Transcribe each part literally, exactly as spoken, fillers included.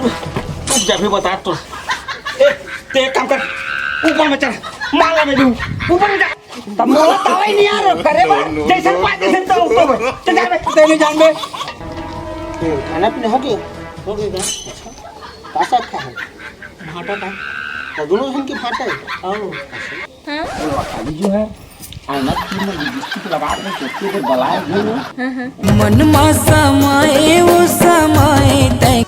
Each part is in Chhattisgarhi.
तू जब भी बता तो। ए, ते एक काम कर, ऊपर में चढ़, माला में दू, ऊपर में चढ़। तब मोला तवई नहीं आ रहा करे बा, जैसे पाए जैसे तो ऊपर में। चल जा बे, ते नहीं जान बे। खाना पीना हो गया? हो गया। अच्छा, का साग खाए? भाटा का। तो दोनों जन के भाटा है? आओ। हाँ। वो खाली जो है, ऐनक की में लिपस्टिक लगा के सोचते थे बलाए जो ना। हाँ, हाँ। मन मा समाए वो समाए तै।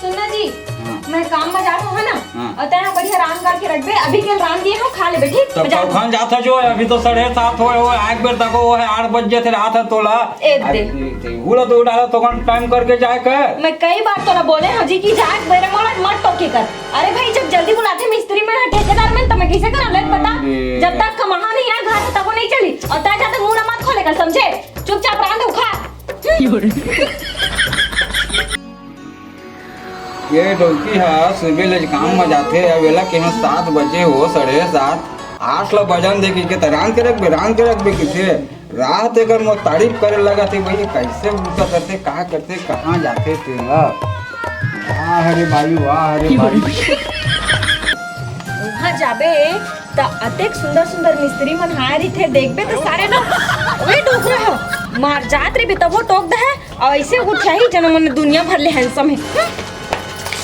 सुन ना जी, हाँ। मैं काम में जात हूँ, है ना? हाँ। और तैं बढ़िया रांध करके रख बे, अभी के रांध दिए हो, खा ले बे, ठीक? तब मैं जात हूँ। कब खान जात है जो है, अभी तो साढ़े सात होए, होए, एक बेर तक वो है, आठ बजे से रात है तोला। ए दे। अरे, ते, ते, बोला तो उड़ा तो कौन टाइम करके जाए कर? मैं कई बार तोला बोले हूँ जी कि जाए, मेरे मोला मत टोके कर। अरे भाई, जब जल्दी बुलाथे मिस्त्री मन ह, ठेकेदार मन, त मैं कइसे करंव? ले बता। अरे। जब तक कमाहा नहीं ना घर, तब वो नहीं चली। और तैं जादा मुंह ना मत खोले कर, समझे? चुपचाप रांध अउ खा। ये डौकी ह सुबह ले काम म जाथे, अब एला केहे सात बजे हो, साढ़े सात, आठ ल बजन दे कहिके त रांध के रखबे, रांध के रखबे कहिथे। रात एकर मोर तारीफ करे लगथे भाई, कइसे बूता करथे, का करथे, कहाँ जाथे तेला। वाह रे भाई, वाह रे भाई। उहाँ जाबे त अतेक सुंदर सुंदर मिस्त्री मन आए रहिथे, देखबे त सारे ना, ओए डोकरा ह, मार जात रहिबे तभो टोक दे हे, अउ अइसे उठियाही जनो मन दुनिया भर ले handsome हे।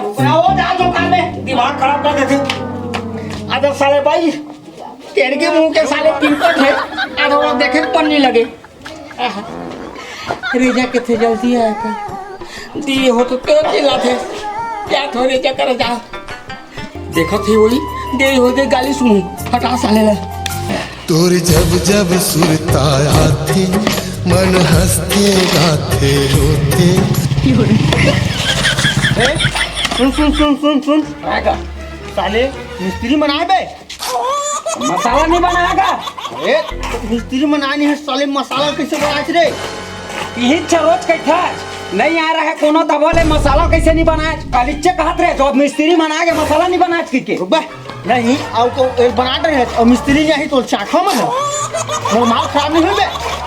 डोकरा हो जा जो काम में, दिमाग खराब कर देथे। अबे साले भाई, तेरे के मुंह के साले पिंपल थे, अरे वो देखे पन्नी लगे। आहा। रेजा कथे जल्दी आए कर। दिए हो तो तेल चिल्लाथे। या तो रेजा कर जा। देखत हे वही, दे हो दे गाली सुनहूं। हटा साले ला। तोर जब जब सुरता आथे, मन हंसथे, गाथे, रोथे। ए, सुन, सुन, सुन, सुन, सुन। आएगा। साले, मिस्त्री मन आए बे। मसाला नहीं बनाएगा? अरे, मिस्त्री मन आए नहीं हे, साले मसाला कइसे बनाएच रे? इही च रोज कहिथस, नहीं आ रहा है कोनो दबो ले, मसाला कइसे नहीं बनाएच? कालीचे कहत रहे, जो मिस्त्री मन आगे मसाला नहीं बनाएच कहिके। रुक बे, नहीं, अउ तो एक बनात रहे, अउ मिस्त्री नहीं आही तो चाखा मन हे। मोर माल खराब नहीं होई बे।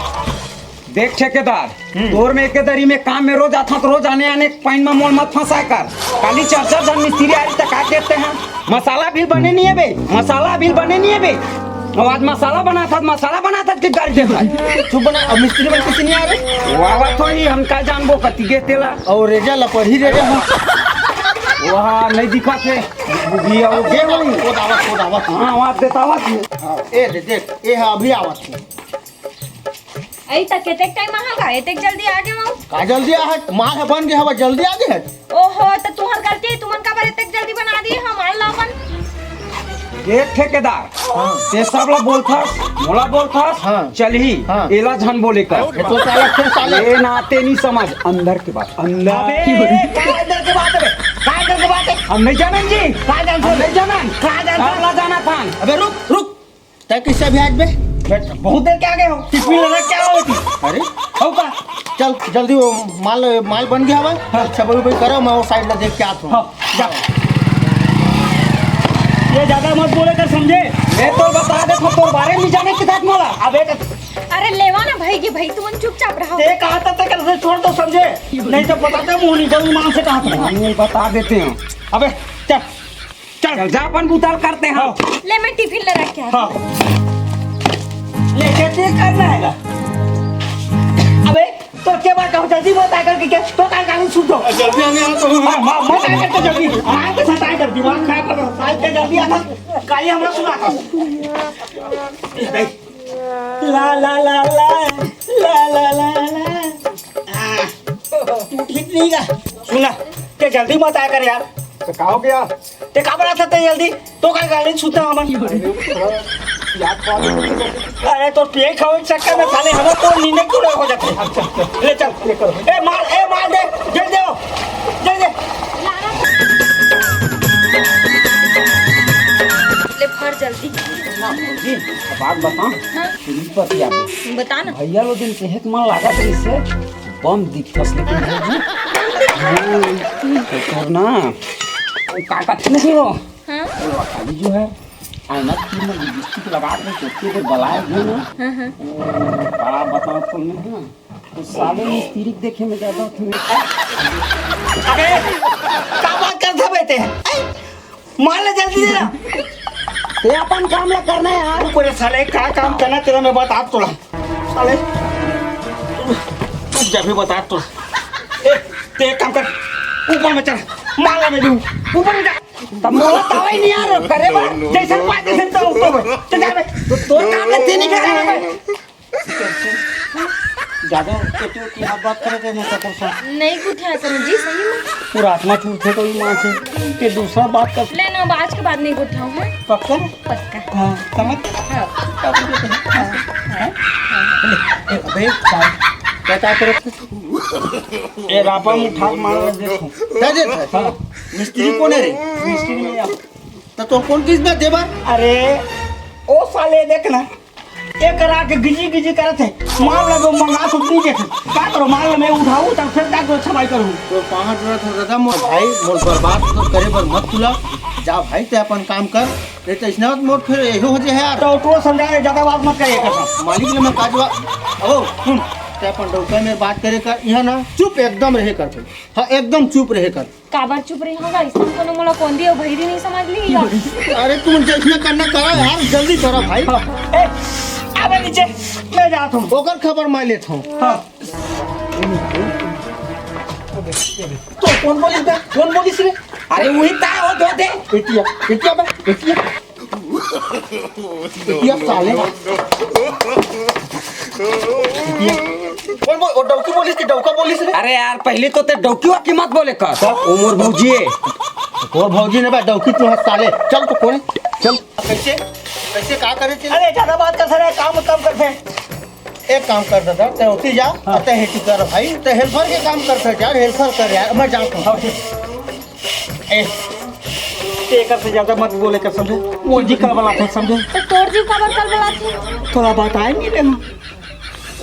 देख ठेकेदार, हम्म। तोर में एके दरी में काम में रोज आथंव त रोज आने आने पाइन में मोल मत फंसाए कर। काली चार चार झन मिस्त्री आही त का कहते हैं, मसाला भी बने नहीं है बे, मसाला भी बने नहीं है बे। अब आज मसाला बनाथस, मसाला बनाथस कि गाली देथस। तू बना, अब मिस्त्री मन कइसे नहीं आ रहे? वाह, वाह, तो ही हम का जानबो कति गे तेला। अउ रेजा ला पढ़ी रेजा हम। वाह, नहीं दिखत हे। बुढ़िया हो गे होई। खुद आवत, खुद आवत। हाँ, आवाज देता आवत हे। हाँ, ए दे, देख, ए हा अभी आवत हे। अई त केतेक टाइम आहा गा? एतेक जल्दी आ गे हव? का जल्दी आहत? माल ह बन गे हवय, जल्दी आ गे हत। ओहो, त तुहर गलती हे, तुमन काबर एतेक जल्दी बना दिए हव माल ला अपन? देख ठेकेदार, हाँ। ते सब ला बोलथस, मोला बोलथस, हाँ। चलही, हाँ। एला झन बोले कर। ये तो साला फिर साले। ए नाते नहीं समझ, अंदर के बात, अंदर। अबे, का अंदर के बात हे बे? का अंदर के बात हे? हम नहीं जानन जी। का जानथन? हम नहीं जानन। का जानथन? आप ला जाना था। अबे रुक, रुक। तैं कइसे अभी आज बे? मैं बहुत देर के आ गे हव। टिफिन लेना क्या हो थी? अरे, हो का? चल, जल्दी वो माल, माल बन गे हवय। हाँ। छबई उबई करो, मैं वो side ला देख के आत हूँ। हाँ, जा। ये ज्यादा मत बोले कर, समझे? मैं तो बता देथंव, तोर बारे में जाने के साथ मोला। अबे तो अरे लेवा ना भाई के भाई, तुमन चुपचाप रहो। ते कहा था, ते कर छोड़ दो, समझे? नहीं तो बताते मुंह नहीं, जरूर मां से कहा था। नहीं, बता देते हैं। अबे, चल। चल। चल, जा अपन बुता ल करते हैं। हाँ। ले, मैं टिफिन ला रख के आती हूँ। हाँ। ले, जल्दी करना है ना। अबे, तो के बात कहो, जल्दी मत आकर के क्या? तो काल काल छूट दो। जल्दी आने आ तो। हाँ, हाँ, मत आकर तो जल्दी। आए तो सताए कर, दिमाग खराब कर रहा है। साइड पे जल्दी आता। गाली हमरा सुना था। ये देख। ला, ला, ला, ला, ला, ला, ला, ला। हाँ, तू ठीक नहीं का? सुना, ते जल्दी मत आया कर यार। तो का हो गया? ते का बना था ते जल्दी? तो का गाली छूता हमन? याद कौन? अरे तो पेट खावे के चक्कर में साले हमर तो नींद पूरा हो जाते। ले चल, ले करो। ए माल, ए माल दे, जल्दी दे, जल्दी दे। ले भर जल्दी। ना भौजी, बात बताऊं? हाँ। श्रीपति यादव। बता ना। भैया लो दिन सेहत मन लागत रहिसे, बम दिखस लेकिन भौजी। हाँ, तो तोर ना, वो का कहते नहीं हो? हाँ। वो खाली जो है, ऐनक की में लिपस्टिक लगा के सोचते थे बलाए जो ना। हाँ, हाँ। वो का बताऊं तुमने, हाँ? तो साले मिस्त्री के देखे में ज्यादा होते हैं। अबे, का तें अपन काम ला करना यार। रुक रे साले, का काम करना तेला मैं बतात तोला। साले, रुक जा, अभी बतात तोला। ए, तें एक काम कर, ऊपर में चढ़, माला में दू, ऊपर में जा। तब मोला तावई नहीं यार, करे बा, जैसे पाए तैसे तो ऊपर में। चल जा बे, तो तोर काम ला तें नहीं करे। ज्यादा तो तू की बात करे थे, मैं तो परेशान। नहीं कुछ है सर जी, सही में। पूरा आत्मा चूर थे तो ये माँ से, ये दूसरा बात कर। ले ना, अब आज के बाद नहीं उठाऊँ, हाँ? पक्का? पक्का। हाँ, समझ? हाँ। हाँ, हाँ। ए, अबे, क्या, क्या, क्या करे थे? ए, रापा में उठा के मार दे तू। क्या दे थे? हाँ। मिस्त्री कौन है रे? मिस्त्री नहीं है। तो तोर कौन किस्मत दे बा? अरे, ओ साले देख ना, एक रात के गिजी गिजी करत हे, माल लगे मंगा सुट नहीं देखे। का करो, माल मैं उठाऊं तब फिर का करो, छपाई करूं। तोर पाँव जोड़त हंव दादा, मोर भाई, मोर बर्बाद तो करे बर मत तुला। जा भाई, तें अपन काम कर, नहीं तो इसने मोर फिर यही हो जाए यार। तो तू समझा, ज्यादा बात मत करिए कसम। मालिक ने मैं का जवाब, ओ सुन, तें अपन डौका में बात करे कर, यहाँ ना चुप एकदम रहे कर भाई। हाँ, एकदम चुप रहे कर। काबर चुप रही होगा? इसमें कोनो मोला कोंदी अउ भैरी नहीं समझ ली या? अरे तुम जैसने करना करा यार, जल्दी करा भाई। हाँ। ए, अबे नीचे, मैं जात हूँ। ओकर खबर मैं लेत हूँ। हाँ। तो कौन बोलिस बे? कौन बोलिस रे? अरे वही ता हो दो दे। एटिया, एटिया बे, एटिया। ये साले। ये कौन बोल, वो डौकी बोलिस कि डौका बोलिस रे? अरे यार, पहले तो तें डौकी वाकी मत बोले कर। हाँ? वो मोर भौजी हे। वो भौजी ने बा डौकी तू हंस साले। चल तो कोने, चल। कैसे? कैसे का करे चल? अरे ज्यादा बात कर सारे, काम कम कर दे। एक काम कर दादा, तें उठी जा, हाँ। तें हेटी कर भाई, तें हेल्पर के काम करता यार, हेल्पर कर यार, मैं जाता हूँ। हाँ, ठीक। ए, तें एकर से ज्यादा मत बोले कर, समझे? वो जी कलबलाथे, समझे? तो तोर जी काबर कलबलाथे? तोला बताए नहीं रे हम।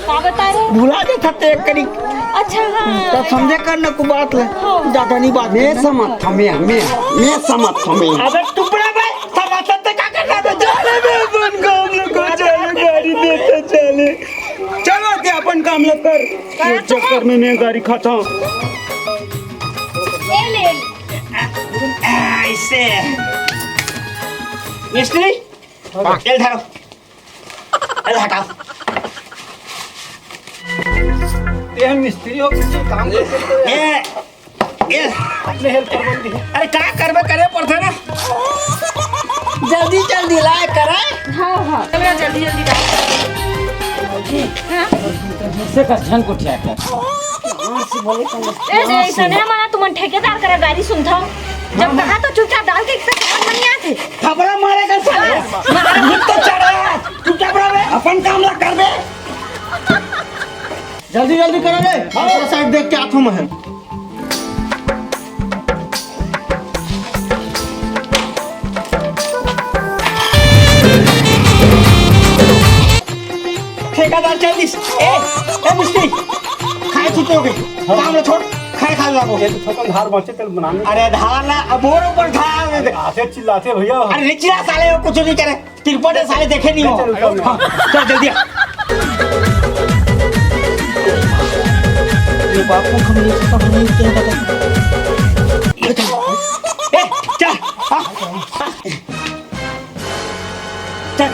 का बताए रे? भुला देथस तें एक करी। अच्छा, हाँ। तब समझे कर ना को बात ले। हाँ। ज्यादा नहीं बात मैं करना। समझ था, मैं, मैं, मैं समझ था, मैं। अबे टुकड़ा बे, समझ सकते का करना बे? जाने बे, अपन काम लोग को जाने, गाड़ी देते चले। चलो, तें अपन काम लोग कर। ये चक्कर में मैं गाड़ी खाता हूँ। ए ले। आ, ऐसे। मिस्त्री, तेल धरो। तेल हटाओ। तें मिस्त्री हो, किसी काम करते हो? ए, ए। अपने हेल्पर बन गए। अरे, का करबे, करे पड़थे ना। जल्दी, जल्दी लाए करे। हाँ, हाँ। चलो, जल्दी, जल्दी लाए। हाँ। से का झन को ठिया कर। ए, ए, ऐसा नहीं माना, तुमन ठेकेदार करा गाड़ी सुनथव। जब कहा तो चुपचाप डाल के, इससे समझ में नहीं आते। थपड़ा मारे का साले। हाँ, मारा। भूत तो चढ़ा है। चुपचाप रह बे। अपन काम ला कर बे। जल्दी, जल्दी करो रे। दूसरा साइड देख के आथो मैं। ठेकेदार चल दिस। ए, ए मिस्त्री, खाए छुट्टी हो गई। हाँ। काम ला छोड़, खाए खा लागो। ये तो थोकन धार बाँचे तेल बनाने। अरे धार ना, अब और ऊपर धार। अरे, आते चिल्लाते भैया। अरे नहीं चिल्ला साले, वो कुछ नहीं करे। तिरपट है साले, देखे नहीं हो। चल, चल, चल। हाँ, चल जल्दी आ। ये बाप को हम नहीं सकता, हम नहीं क्या पता। ए, चल, आ, आ। चल,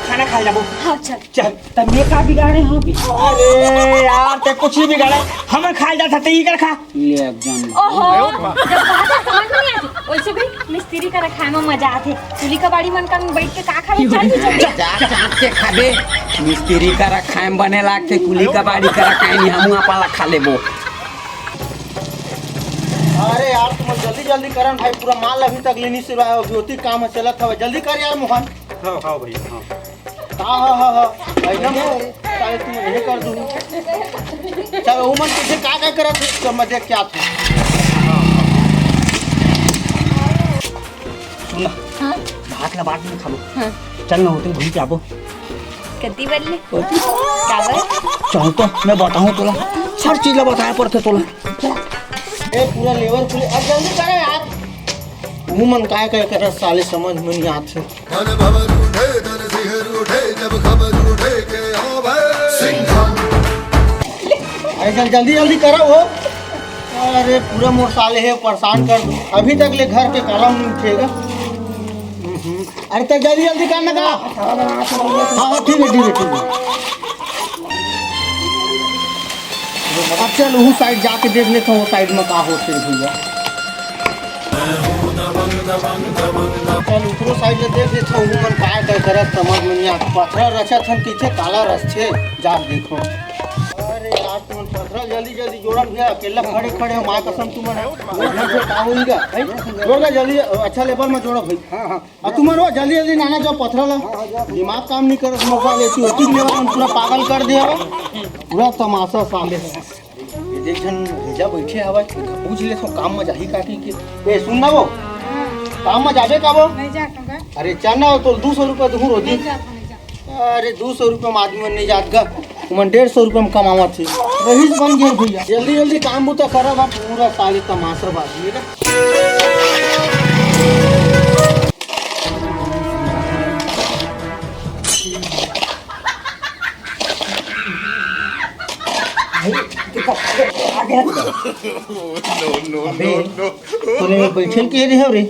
खाना खा जाबो। हाँ, चल। चल, तब मैं का बिगाड़े हूँ? अरे यार, तें कुछ नहीं बिगाड़े, हम खा जाता, तें इकर खा। ले अब जान। ओहो, जब कहा था समझ नहीं आती, वैसे भी मिस्त्री करा खाए में मजा आथे। कुली कबाड़ी मन का बैठ के का खावे, चल भी जल्दी। जा चाट के खाबे, मिस्त्री करा खाए में बने लागथे, कुली कबाड़ी करा खाए नहीं, हमू आपा ला खा लेबो। अरे यार, तुम जल्दी जल्दी करन भाई, पूरा माल अभी तक लेनी सिवाय हो, ज्योति काम है चलत हवे, जल्दी कर यार मोहन। हाँ, हाँ भैया, हाँ। हाँ, हाँ, हाँ, हाँ। एकदम साले तुम यही कर दूँ। चल, उमन तुझे का, का करत है, तो मैं देख के आते हैं। सुन ना, हाँ? भात ला बाद में खा लो। हाँ। चल ना, होटल घूम के आबो। कति बदले? होटल। का बा? चल तो, मैं बताऊँ तोला। हर चीज ला बताया पड़थे तोला। ए, पूरा लेबर पुलिस, अब जल्दी करो यार। उमन काय, काय करत साले समझ में नहीं आते। मन भंवर उठे, तन सिहर उठे, जब खबर उठे के आवे। सिंघम। अरे चल, जल्दी, जल्दी करो वो। अरे पूरा मोर साले हे परेशान कर दू। अभी तक ले घर के कलम नहीं उठेगा। अरे, तैं जल्दी जल्दी कर ना का। हाँ, हाँ, ठीक है, ठीक है, ठीक है। अब चल, उहू side जाके देख लेथन, वो side में का होथे भैया। चल, ऊपरो side ले देख लेथन, उहू मन काय काय करत, समझ में नहीं आत। पथरा रचत हन, कइसे काला रचथे, जा देखो। अरे यार, तुमन पथरा जल्दी जल्दी जोड़ा भैया, अकेला खड़े खड़े हो, माँ कसम तुमन है। का होई गा? जोड़ गा जल्दी, अच्छा level में जोड़ा भाई। हाँ, हाँ। अब तुमन वो जल्दी जल्दी नाना जाओ पथरा ला। दिमाग काम नहीं करत, मौका लेती होती, लेवा हम पूरा पागल कर दे हवा। पूरा तमाशा साले। ये देख झन भेजा बैठे हवा, पूछ ले तो काम में जाही काटी के। ए सुन ना वो, काम में जाबे का वो? नहीं जात हूँ का। अरे चल ना, तो दो सौ रुपया दूँ रोजी। नहीं जात हूँ, नहीं जात। अरे दो सौ रुपया में आदमी नहीं जात गा। तुमन डेढ़ सौ रुपया में कमावत हे। रईस बन गए भैया। जल्दी जल्दी काम बुता करा बा, पूरा साले तमाशा बाजी है ना। अबे, तोरे बैठल के रहे रे?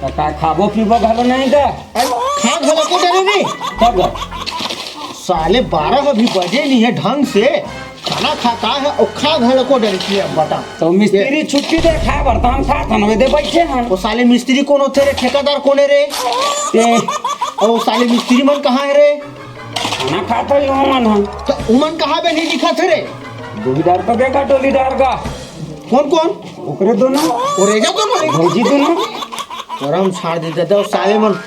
त का खाबो पीबो घलो नहीं का? अरे, खा घलो को डरे रे? तब साले बारह अभी बजे नहीं है ढंग से, खाना खाता है और खा घलो को डरे की अब बता। तो मिस्त्री छुट्टी दे, खा बर्तन खा, तनवे दे बैठे हैं। वो साले मिस्त्री कौन होते रे, ठेकेदार कौन है रे? ते और वो साले मिस्त्री मन कहाँ है रे? खाना खाता ही हो मन हम। तो उमन कहाँ पे नहीं दिखा थे रे? डोलीदार का देखा, डोलीदार का। कौन कौन? ओकरे दोनों। और रेजा दोनों? भौजी दोनों। गरम छाड़ दे दादा, वो साले मन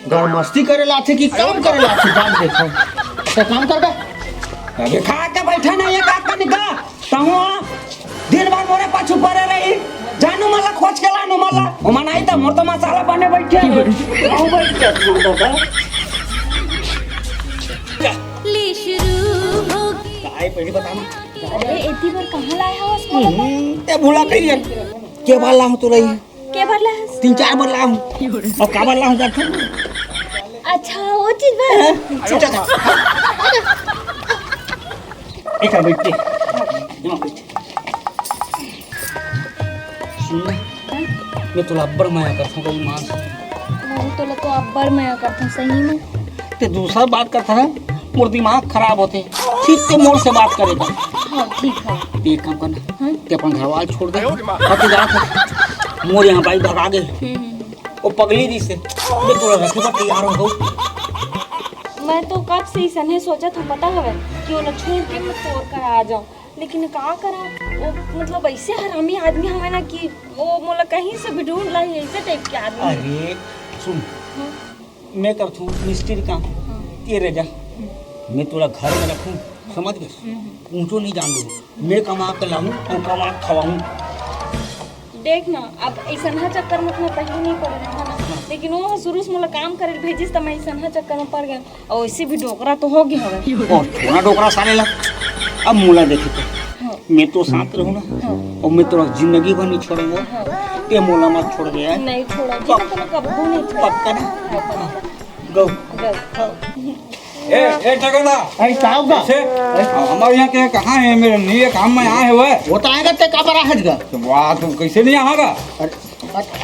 घर मस्ती करे लाथे कि काम करे लाथे, जान देखो। तो काम कर बे। अबे खा के बैठा नहीं है, का करने का? तहूँ दिन भर मोरे पाछू पड़े रही, जानू मला खोज के लानू मला। ओ मन आई त मोर तो मसाला बने बैठे। कहूँ बैठ के तू दादा। ले शुरू हो गई। काय पहले बता ना। अरे, एती बर कहाँ लाए हवस मोला? हम्म, ते भुला गई है। के बार लाहूँ तो रही? के बार लाए हवस? तीन चार बार लाहूँ। और का बार लाहूँ जाते? अच्छा, वो चीज बर। हाँ, सोचा था। एक बैठ के। यहाँ बैठ। सुन ना, मैं तोला अब्बड़ मया करथों, कभी मान। मैं तोला तो अब्बड़ मया करथों, सही में। ते दूसरा बात करता है, मोर दिमाग खराब होते। ठीक ते मोर से बात करेगा। हाँ, ठीक है। ते एक काम करना, हाँ? ते अपन घरवाल छोड़ दे। हाँ, ते जात है। मोर यहाँ बाई भगा गए। हम्म, हम्म, हम्म। वो पगली जी से, मैं तोला रखे बर तैयार हो गऊ। मैं तो कब से इसने सोचत हूँ, पता हवे, कि ओला छोड़ के मैं तोर करा आ जाऊँ। लेकिन का करा, वो मतलब ऐसे हरामी आदमी हवे ना कि वो मोला कहीं से भी ढूंढ लाई, ऐसे type के आदमी। अरे सुन, हम्म। मैं करथूं मिस्त्री काम, हाँ। ये रह जा। हम्म। मैं तोला घर में रखूं, समझ गए? हम्म, हम्म। ऊंचो नहीं जान दूं, मैं कमा के लाऊं और कमा के खवाऊं। देख ना, अब ऐसनहा चक्कर में तो मैं पहले नहीं पड़ रहा था ना, लेकिन वो शुरू से मोला काम करे भेजिस, तो मैं ऐसनहा चक्कर में पड़ गया। और वैसे भी डोकरा तो हो गया हवे। और छोना डोकरा साले ला। अब मोला देखे तो हाँ। मैं तो साथ रहूँ ना। हाँ। और मैं तोला जिंदगी भर नहीं छोड़ूंगा। हाँ। ये मोला मत छोड़ दे यार। नहीं छोड़ा जी, मैं तोला कब्बू नहीं छोड़ा। पक्का ना? हाँ, पक्का। गो। गो। हाँ। ए, ए, ठेकेदार। अरे, का होगा? कैसे? हमारे यहाँ के कहाँ है? मेरे लिए काम में आए हुए। वो तो आएगा, ते का पर आ हटगा? तो वाह, तू कैसे नहीं आएगा? अरे,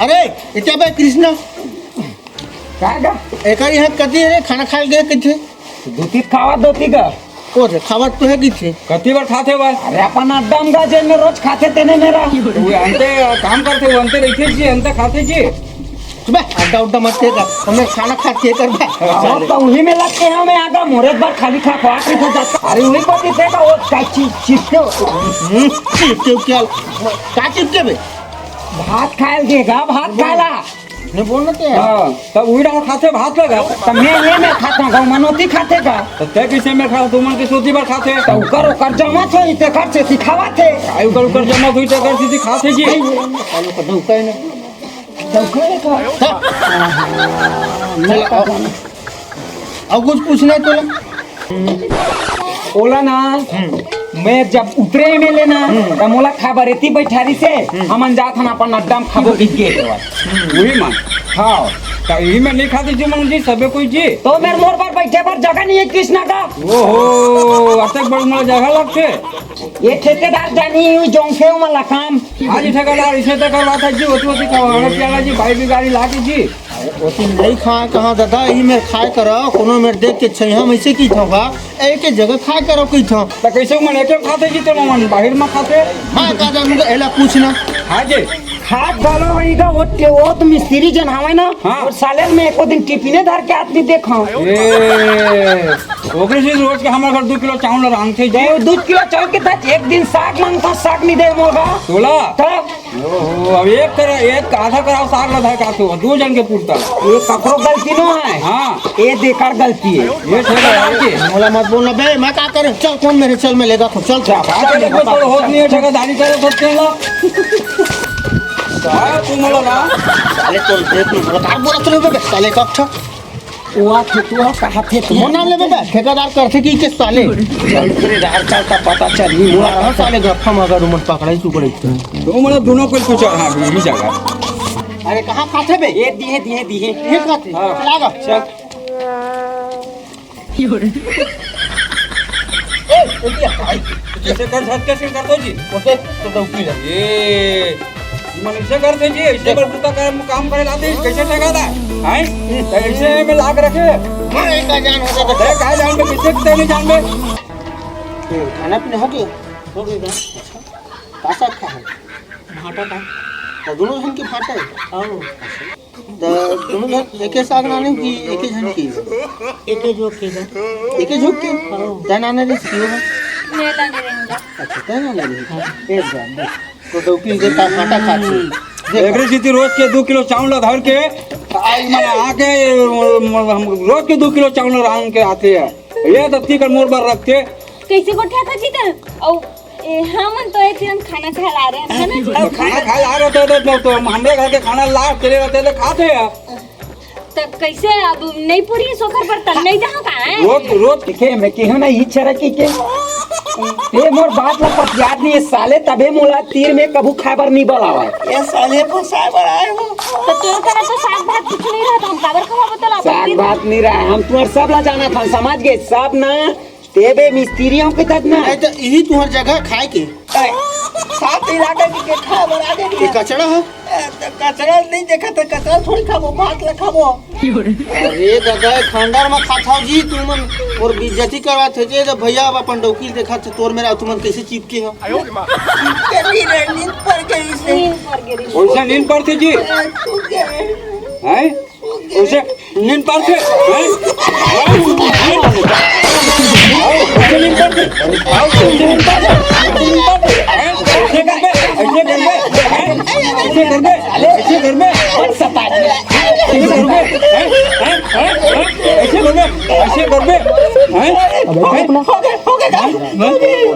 अरे, इतना बे कृष्णा। का गा? एकर यहाँ कति रे खाना खाए गए किथे? धोती खावा धोती का। ओ रे, खावा तो है किथे? कति बार खाथे बस? अरे, अपन अड्डा में गा, जेन में रोज खाथे, तेने मेरा। वो अंते काम करथे, वो अंते रहिथे जी, अंते खाथे जी। सुबह अड्डा उड्डा मत के कर, हमें खाना खा के कर बा। हाँ, तो वही में लगते हैं, मैं आगा मोरे एक बार खाली खा, खा के खा जाता। अरे, वही पर भी देखा, वो का चि-, चिपके हो। हम्म, चिपके हो क्या? का चिपके बे? भात खाए देगा, भात खाला। नहीं बोलना क्या है? हाँ, तब उही डाल खाथे भात लगा। तो मैं ये में खाता हूँ, मनोती खाथे का? तो ते किसे में खा, तुमन के सोती बार खाथे? तो उकर, उकर जमा थे, इते कर से सिखावा थे। आई उकर, उकर जमा हुई तो कर से सिखाथे जी। आई, आई, आई, आई, डौका है ना। डौका है का? हाँ। चलो, आओ। अब कुछ पूछना है तो? ओला ना, हम्म। मैं जब उतरे एमएलए ना, हम्म। त मोला खबर एती बैठारी से, हम्म। हमन जात हन अपन अड्डा में खाबो बिक गे देवा। हम्म, वही मन। हाँ। त यही में नहीं खाते जी मन जी, सबे कोई जी। तो मेरे मोर पर बैठे पर जगह नहीं है कृष्णा का। ओहो, अतक बड़ मोला जगह लगते। ये ठेकेदार जानी जोंखे वाला काम। हाँ जी ठेकेदार, इसे तो करवा था जी, होती होती करवा, प्याला जी, भाई भी गाड़ी ला के जी। ओती नहीं खाए कहाँ दादा, यही मेर खाए करो, कोनो मेर देख के छैहा में से की थोगा, एक ही जगह खाए करो की थो। त कैसे मन एक खाते जी, तो मन बाहर में खाते? हाँ, का जान, एला पूछना। हाँ जी। खात घलो वही का, वो, वो तो मिस्त्री जन हवे ना, हाँ। और साले में एको दिन टिफिने धर के आदमी देखा। ए, ओकरे से रोज के हमारे घर दो किलो चावल रांधते जी। दो, दो किलो चावल के साथ एक दिन साग मांगता, साग नहीं दे मोगा। तोला? तब ओहो, अब एक कर, एक आधा कराव साग ला धर का तो, दू जन के पुरता। ये ककरो गलती नो है। हाँ। ये बेकार गलती है। ये ठेकेदार के। मोला मत बोलना बे, मैं का करूँ? चल, कौन मेरे, चल, मैं लेगा खुद, चल, चल। बात है, देखो, तो होत नहीं है, ठेकेदारी करे तो तेल ला। साले तू मोला ना। साले तोर देख नहीं, मोला का बोलत रहे बे, साले का अच्छा। वो खेतुआ कहा थे तू? मोर नाम लेबे बे? ठेकेदार करथे कि के साले? चल रे यार, चल त पता चल। मोला कहाँ साले गफा मगर उमन पकड़ाई तू करे। तू मोला दोनों को कुछ, हाँ, यही जगह। अरे कहाँ खाथे बे? ये दिए, दिए, दिए। ये खाथे? हाँ। लागा। चल। ए, ए, ए, कैसे कर सकते, कैसे कर दो जी? ओके, तो डौकी ले। ये मन ऐसे करते जी, ऐसे देख। बड़बुता काम, काम करे लाते, कैसे ठेका था? हैं? तो ऐसे में लाग रखे। हाँ, एक का जान होता तो देख, का जान में किसे किसे नहीं जान में। हम्म, खाना पीना हो गया? हो गया। अच्छा। का साग खा है? भाटा का। तो दोनों जन के भाटा है? हाँ। तो दोनों जन एके साग लाने की, एके जन की? एके झोंक के जा। एके झोंक के? हाँ। तै लाने रहिस कि वो? मैं लाने रहूँगा। अच्छा, तै लाने रहिस। हाँ। एक बार देख। तो डौकी के का भाटा खाती। देख। एकरे सेती रोज के दो किलो चावल धर के, आई मैं आके, हम रोज के दो किलो चावल रांध के आते हैं। ये दत्ती कर मोर बर रखते। कैसे गोठियाथा जी त? अउ, ए, हमन तो एक जन खाना खाए ला रहे हैं, है ना जी? तो खाना खाए ला रहे थे, तो, तो, तो हम हमरे घर के खाना ला चले रहते तो खाते हैं। त कैसे अब नहीं पूरी सोखर पर तन नहीं दहा का है? रोज, रोज के मैं केहू ना ई चरकी के। ए मोर बात ला पतियात नहीं है साले, तबे मोला तीर में कभू खाए बर नहीं बलावा। ये साले फंसाए बर आए हो। तो तोर करा तो साग भात कुछ नहीं रहता, हम काबर खवा बतला? साग भात नहीं रहा, हम तुम्हार सब ला जाना था, समझ गए सब ना। तेबे मिस्त्रियों के तक ना। नहीं तो यही तुम्हार जगह खाए के। ए, साथ ही लागे कि के खाए बर आगे ये नहीं। कचरा है? ए, तो कचरा नहीं देखा तो कचरा थोड़ी खाबो, भात ला खाबो। अरे दादा, खंडर में खात हव जी तुमन, और बेइज्जती करवात हो जे। जब भैया अब अपन डौकी देखा थे तोर मेरा, तुमन कैसे चिपके हो? चिपके नहीं रहे, नींद पड़ गई से। नींद पड़ गई। वैसा नींद पड़ती जी? ए, छूट गए। हैं? उसे नींद पड़ते हैं? हैं? उसे नींद पड़ते? उसे नींद पड़ते? उसे नींद पड़ते? हैं? ऐसे कर दे, ऐसे कर दे, हैं? ऐसे कर दे, ऐसे कर दे, ऐसे कर दे, ऐसे कर दे, हैं? हैं? हैं? हैं? ऐसे कर दे, ऐसे कर दे, हैं? हैं?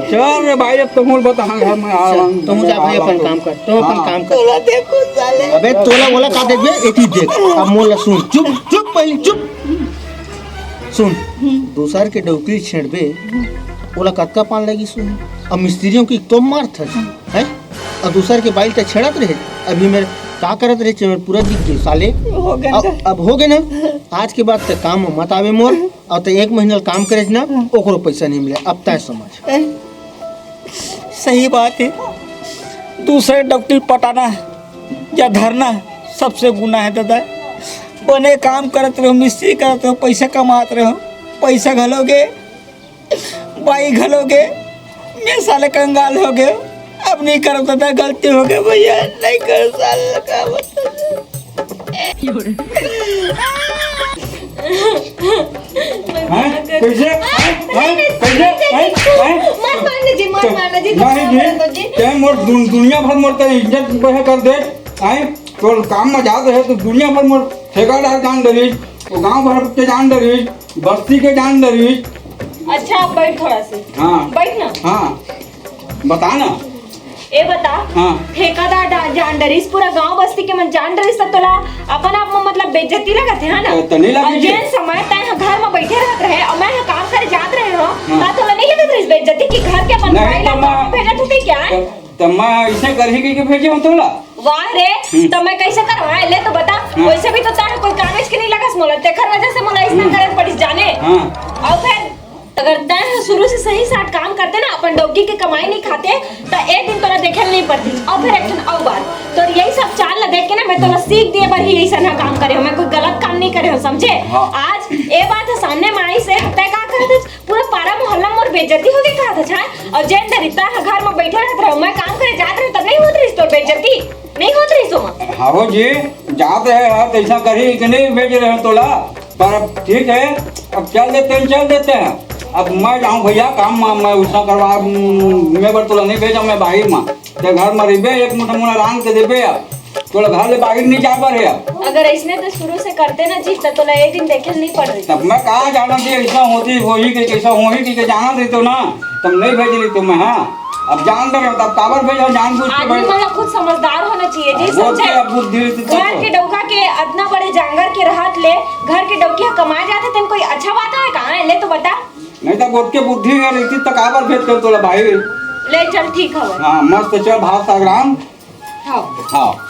चल रे भाई, अब तो मोर बता, हाँ, घर में आ रहा हूँ। तुम जा भाई, अपन काम कर। तो अपन हाँ। काम कर। तोला देखो साले। अबे तोला वोला का देखबे? एती देख। अब मोला सुन। चुप, चुप पहले, चुप। सुन। हम्म। दूसर के डौकी छेड़बे, ओला कतका पान लगी सुन। अब मिस्त्रियों की तो मार था, हैं? अब दूसर के बाइल ते छेड़त रहे। अभी मेरे का करत रहे, मेरे पूरा दिख गए साले। हो गया अब, ना? अब हो गए ना? आज के बाद ते काम में मत आवे मोर, और ते एक महीना काम करे ना, ओकरो पैसा नहीं मिले। अब तय समझ। ए, सही बात है। दूसरे डौकी पटाना या धरना सबसे गुनाह है दादा। बने काम करत रहो, मिस्त्री करत रहो, पैसा कमात रहो, पैसा घलोगे, बाई घलोगे, मैं साले कंगाल हो गए। अब नहीं करब दादा, गलती हो गई भैया, नहीं कर साले का। हैं? कैसे? हैं? हैं? कैसे? हैं? हैं? मत मारना जी, मत मारना जी, नहीं जी, मत मारना जी। ते मोर दुन-, दुनिया भर मोर ते इज्जत बहे कर दे। हैं? तो काम में जात रहे तो दुनिया भर मोर ठेकेदार जान डरिस, तो गांव भर के जान डरिस, बस्ती के जान डरिस। अच्छा, अब बैठ थोड़ा से। हाँ। बैठ ना। हाँ। बता ना। ए बता, हाँ। ठेकेदार डा-, जान डरिस, पूरा गांव बस्ती के मन जान डरिस, त तोला अपन आप में मतलब बेइज्जती लगत हे, है ना? त, त नहीं लगे और जी। जेन समय तैं ह घर में बैठे रहत रहे और मैं ह काम करे जात रहे हो, हाँ। त तोला नहीं लगत रहिस बेइज्जती कि घर के अपन नहीं, भाई ला त मैं काम भेजत होते क्या? त, त मैं ऐसे करही कह के भेजे हूँ तोला। वाह रे, हम्म। त मैं कैसे करवाए ले तो बता। हाँ। वैसे भी तो तैं कोई कागज के नहीं लगस मोला, तेखर वजह से मोला ऐसा हम्म। करे पड़िस जाने। हाँ। और फिर त अगर तैं ह शुरू से सही साठ काम करते ना, अपन डौकी के कमाई नहीं खाते, त एक दिन तोला देखे ल नहीं पड़ती। अउ फिर एक ठन अउ बात, तोर यही सब चाल ल देख के ना, मैं तोला सीख दिए बर ही अइसन ह काम करे हंव, मैं कोई गलत काम नहीं करे हंव, समझे? हाँ। आज ए बात ह सामने म आइस हे, तैं का कहत हस, पूरा पारा मोहल्ला मोर बेइज्जती हो गई कहत हस, हाँ? अउ जेन डरिता ह घर म बैठे रहत रहे, मैं काम करे जात रहे, तब नहीं होत रहिस तोर बेइज्जती? नहीं होत रहिस ओमा? हाँ जी, जात रहे ह, त अइसा करही कि नहीं भेजे रहे तोला? पर अब ठीक है, अब चल देते हैं, चल देते हैं। अब मैं जाऊँ भैया काम में, मैं उसका करवा, मैं बर तोला नहीं भेजा, मैं बाहिर में। ते घर में रहिबे, एक मुठा मोला रांध के देबे अब। तोला घर ले बाहिर नहीं जा बर हे अब। अगर अइसने तो शुरू से करते ना जी, त तोला एक दिन देखे नहीं पड़ रही। तब मैं कहाँ जाना जी, अइसा होती होही के, कैसा होही के, के जाना रही तो ना, तब नहीं भेज रही तो मैं, हाँ। अब जान डरे, तब काबर भेज, जान बूझ के आदमी भेज। मन ला खुद समझदार होना चाहिए जी, वो समझे? क्या बुद्धि से घर के डौका के अतना बड़े जांगर के रहत ले, घर के डौकी ह कमा जाथे, तेन कोई अच्छा बात है कहाँ? ले तो बता। नहीं तो बोट के बुद्धि है, रहती तो काबर भेज कर तोला बाहिर। ले चल, ठीक हवे। हाँ, मस्त चल, भात साग रांध। हाँ। हाँ।